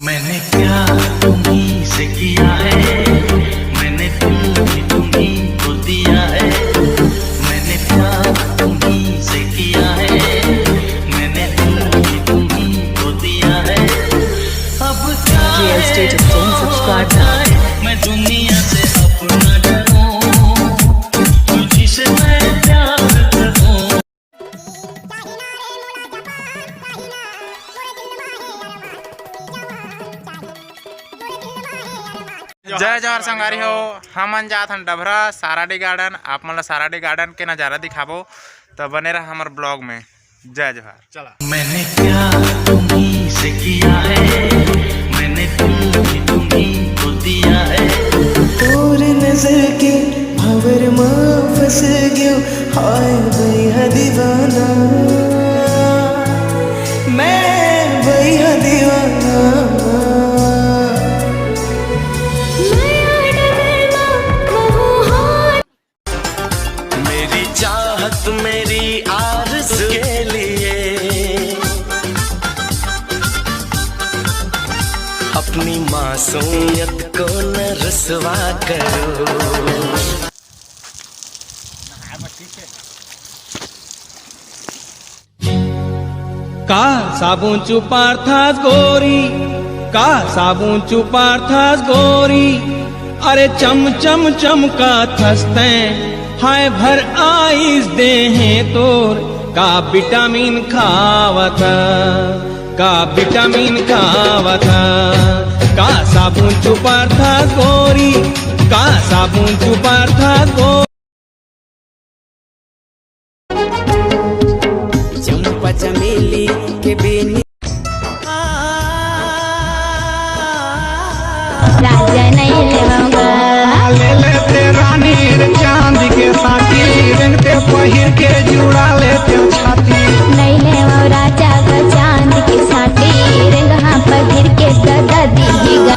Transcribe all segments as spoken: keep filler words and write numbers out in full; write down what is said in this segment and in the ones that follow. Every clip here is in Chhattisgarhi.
मैंने प्यार तुम्ही से किया है, मैंने दिल भी तुम्ही को दिया है। मैंने प्यार तुम्ही से किया है, मैंने दिल भी तुम्ही को दिया है। अब क्या है, J L Status Zone, subscribe now। मैं दुनिया से अपना डरूं, तुझी से मैं प्यार करूं। जय जोहार संगवारी हो, हमन जात हन डभरा साराडी गार्डन। आप मन ला साराडी गार्डन के नजारा दिखाबो, त बने रहा हमर ब्लॉग में। जय जोहार। चला। मैंने प्यार तुम्ही से किया है, मैंने दिल भी तुम्ही को दिया है। तोर नजर के भंवर मा फंस गयो, हाय भैया दीवाना, मैं भैया दीवाना। मेरी चाहत, मेरी आरज़ू के लिए अपनी मासूमियत को न रुसवा करो। का साबुन चुपारथस गोरी, का साबुन चुपारथस गोरी, अरे चम चम चमकाथस तैं, हाय भर आइस देहे तोर, का विटामिन खावथस, का विटामिन खावथस, का साबुन चुपारथस गोरी, का साबुन चुपारथस गोरी। चंपा चमेली के बेनी। राजा नहीं लेवंगा। ले लेते रानी रे चांदी के साटी, रंगते पहिर के जुड़ा लेते छाती। नहीं लेवो राजा का चांद के साटी, रंग हाँ पहिर के दादा दीदी गा।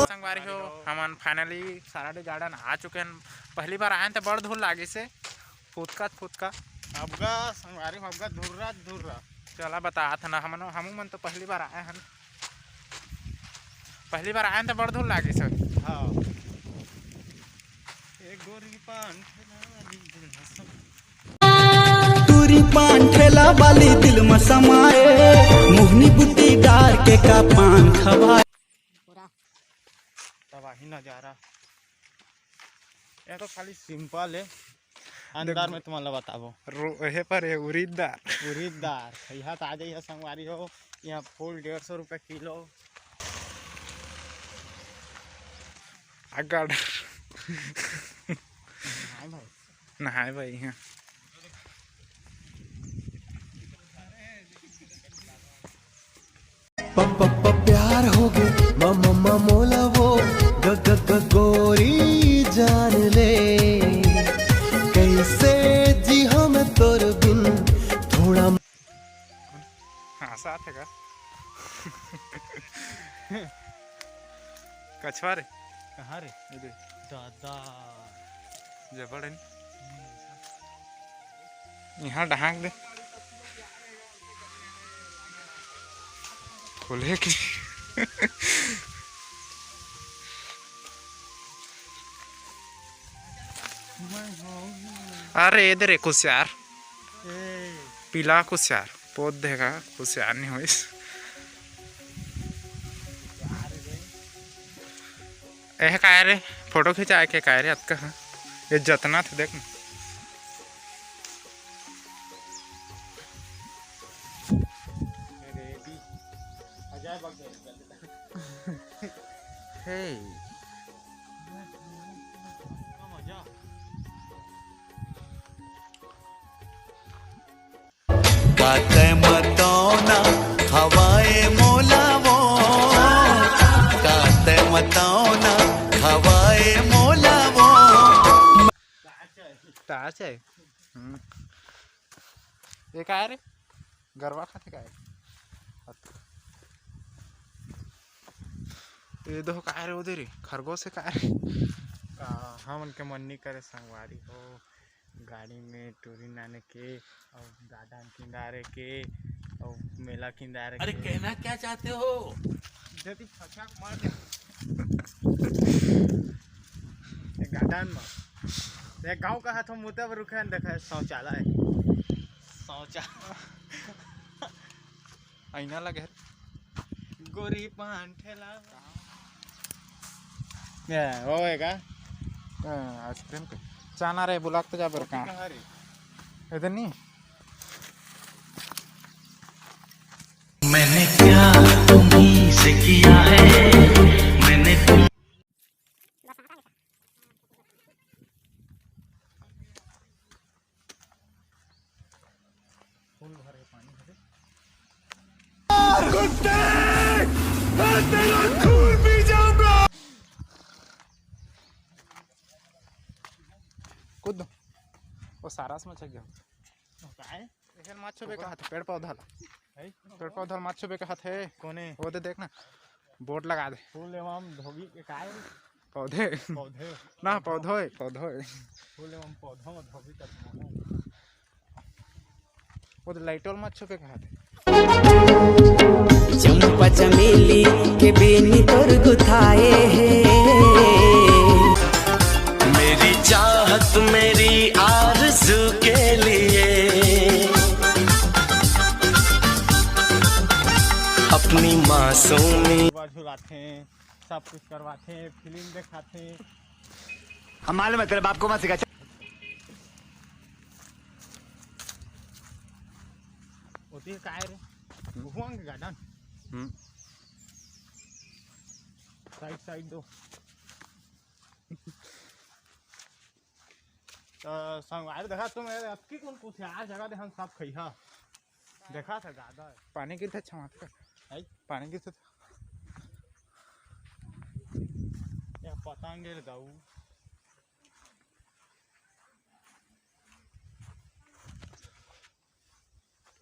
संगवारी हो, हमन finally साराडी गार्डन आ चुके हैं। पहली बार आए हैं तो बड़ धूल लागिस हे, फुदकत फुदकत। अबगा संगवारी हो, अबगा धुर्रा धुर्रा। चला बतात हन, हमन, हमू मन तो पहली बार आए हन। पहली बार आए हन तो बड़ धूल लागिस हे। हाँ। एक गोरी पान ठेला वाली दिल में समा-, टूरी पान ठेला वाली दिल में समाए, मोहनी बुटी डार के का पान खवाए। तबाही नजारा। ये तो खाली simple हे, अंदर देख, में तुमन ला बताबो। रो-, एहे पर हे उरीद दार। उरीद दार, खइहा त आ जइहा संगवारी हो, यहाँ फूल डेढ़ सौ रुपये किलो। अगड़। नहाए भाई। नहाए भाई, हाँ। प-, प-, प-, प्यार हो गे म-, म-, म-, मोला वो ग-, ग-, ग-, गोरी जान ले, कैसे जी हम तोर बिन थोड़ा। हाँ, साथ है का? कछवा रे। कहाँ रे? ये दे। दादा। जबड़ है। यहाँ ढांक दे। खुले के। अरे, इधर है कुसियार। ए। पीला कुसियार। पोत देगा, कुसियार नहीं होइस। एह काय रे? फोटो खिंचाए के काय रे? अतका ह? ये जतना थे देख ना। हे। काते मतौना खवाए मोला वो, काते मतौना खवाए मोला वो। टार्च है। हम्म। ये का है रे? गरवा खाथे का है? ये दो का है रे? उधर ही खरगोश है का है रे? का हमन के मन नहीं करे संगवारी हो। गाड़ी में टूरी नाने के अउ दादा किनारे के अउ मेला किंदार अरे, कहना क्या चाहते हो? जदी फचक मार दे। ए गार्डन म। ए गाँव का हाथों मुद्दा पर रुखे हैं, देखा है शौचालय। शौचा-, आईना लगे है। गोरी पान ठेला। ए, वो है का? ए, आइसक्रीम के। चाना रे, बुलाक तो जा बर का? कहाँ रे? इधर नहीं? मैंने क्या तुम्ही से किया है, मैंने तुम फुल भर के पानी हरे। कुत्ते! मैं तेरा खून पी जाऊंगा। कूद। वो सारस में चढ़ गया। काय? एखर माछो बेका हाथे, पेड़ पौधा ला। है? पेड़ पौधा ला माछो बेका हाथे। कोने? वो दे देख ना, बोर्ड लगा दे। फूल एवं धोबी के काय? पौधे। पौधे। ना, पौधो है, पौधो है। फूल एवं पौधों में धोबी तक में है। वो तो लाइट वाला माछो बेका हाथे। चंपा चमेली के बेनी तोर गुथाए हे। मेरी चाहत, मेरी आरज़ू के लिए अपनी मासूमी बाजू लाथे, सब कुछ करवाथे, फिल्म देखाथे। हम मालूम है, तेरे बाप को मत सिखा। ओती काय रे? Huang garden. Hmm. Side, side दो। तो संगवारी देखा तुम, अबकी कौन पूछे? आ जगह दे हम सब खइहा। देखा था ज्यादा है। पानी गिरता छमात का। है? पानी गिरता था। या पतंग गिर दाऊ।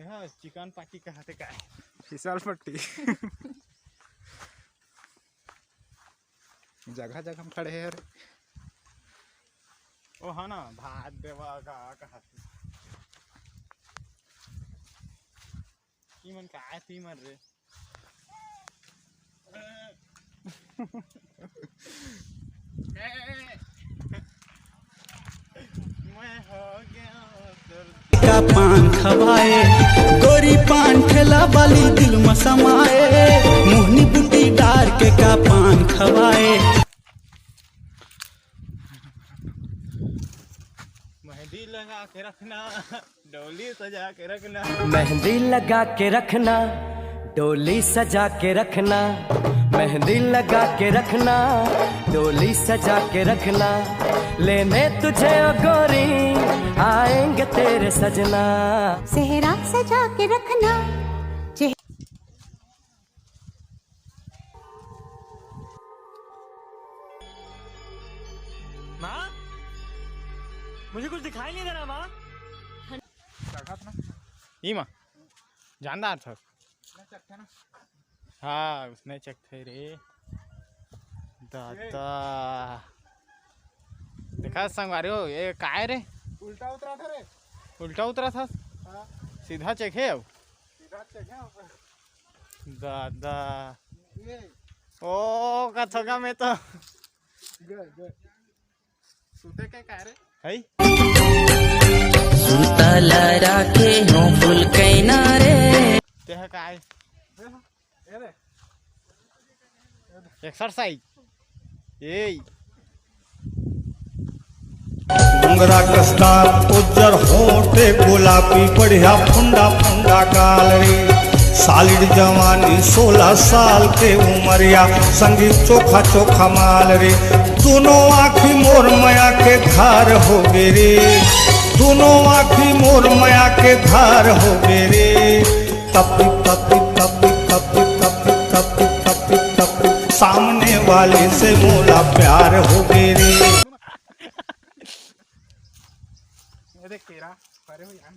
यहाँ चिकन पार्टी कहा थे का? फिसल पट्टी। जगह जगह में खड़े हैं यार। ओ हाँ ना, भात देवा का कहा थे। ई मन का आय, ती मन रे। मैं हो गया सर्दी। का पान खवाए, गोरी पान ठेला वाली दिल में समाए, मोहनी बूटी डार के का पान खवाए। मेहंदी लगा के रखना। डोली सजा के रखना। मेहंदी लगा के रखना, डोली सजा के रखना, मेहंदी लगा के रखना, डोली सजा के रखना, लेने तुझे ओ गोरी, आएंगे तेरे सजना। सेहरा सजा के रखना, चेह- माँ, मुझे कुछ दिखाई नहीं दे रहा, माँ। चघत ना। ई माँ, जानदार था। ना चघत ना। हाँ, उसने चघत है रे। दादा। देखा संगवारी हो, ये काय रे? उल्टा उतरा था रे। उल्टा उतरा था? हाँ। सीधा चघे हो? सीधा चघे हो। दादा। ये। ओ, कथोगा में तो। गए, गए। सुते के का रे? है? सुतला राखे हो फूल कैना रे। ते ह काय? ए रे। Exercise। ए। मुंगरा कस्तार उज्जर होठे गुलाबी बढ़िया फुंडा फुंडा गाल रे। सालिड जवानी सोलह साल के उमरिया संगी चोखा चोखा माल रे। दोनों आँखी मोर मया के धार हो गे रे। दोनों आँखी मोर मया के धार हो गे रे। तपी तपी तपी तपी तपी तपी तपी तपी तपी सामने वाले से मोला प्यार हो गे रे। ये देख केरा, परे हो यार।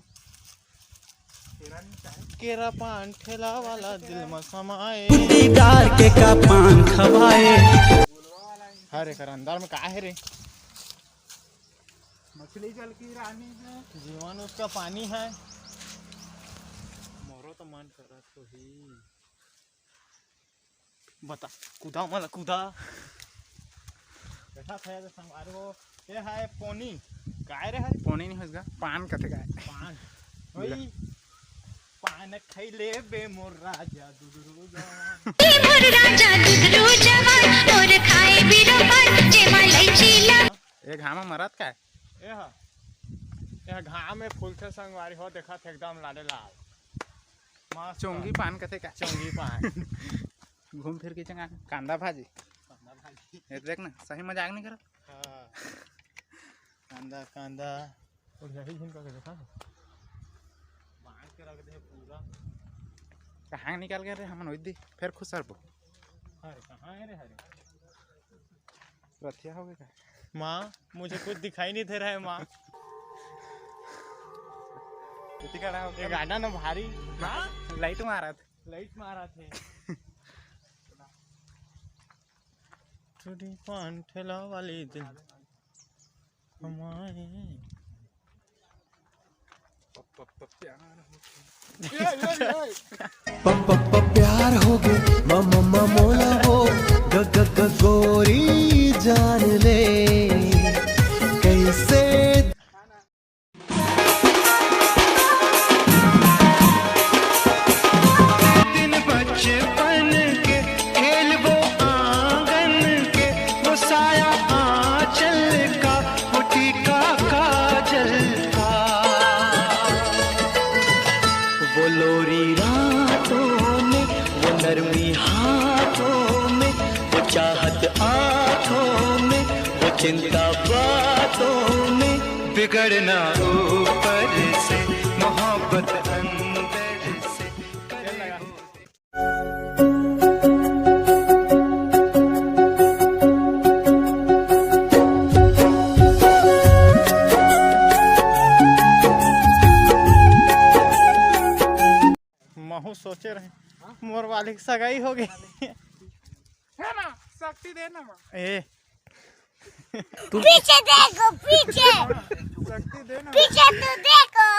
केरा नहीं चाहे। केरा पान ठेला वाला दिल में समाए। कुट्टीदार के का पान खवाए। अरे कर अंदर में का है रे? मछली जल की रानी है। जीवन उसका पानी है। मोरो तो मन बता, कूदा मला, कूदा। देखा था यार संगवारी हो, ये है पोनी। काय रे हरे? पोनी नहीं होगा, पान कथे काय? पान। ले। वही पान खैले बे मोर राजा दुदरू जवान। ए मोर राजा दुदरू जवान, मोर खाए बिरो पान, जेमा लैची ला। ए घाम मरत काय? ए हा, ए घाम में फूलथे संगवारी हो, देखा थे एकदम लाले लाल। मस्त। चोंगी पान कथे का? चोंगी पान। घूम फिर के चंगा कांदा भाजी। कांदा भाजी। ये देख ना, सही मजाक नहीं करत। हाँ। कांदा, कांदा। और यही झिन करके देखा था। बांध के रख दे पूरा। कहाँ निकाल के रे हमन ओइदी? फिर खुसरबो। अरे कहाँ है रे हरे? रथिया हो गया। माँ, मुझे कुछ दिखाई नहीं दे रहा है माँ। इतनी खड़ा हो ये गया। गाना ना भारी। हाँ? लाइट मारा था। लाइट मारा थे। टूटी पान ठेला वाली दिल हमारे। प- प- प- प्यार हो गया। प- प- प- प्यार हो गया, म- म- म- मोला हो ग- ग- ग- गोरी जान ले कैसे। दिन बचपन के खेल वो आंगन के, वो साया आंचल का, वो टीका काजल का। वो लोरी रातों में, वो नरमी हाथों में, वो चाहत आंखों में, वो चिंता बातों में। बिगड़ना ऊपर से, मोहब्बत अंदर से। महू सोचे रहे, मोर वाली के सगाई हो गई। है ना, शक्ति दे ना माँ। ए, पीछे देखो, पीछे। शक्ति दे ना। पीछे तो देखो।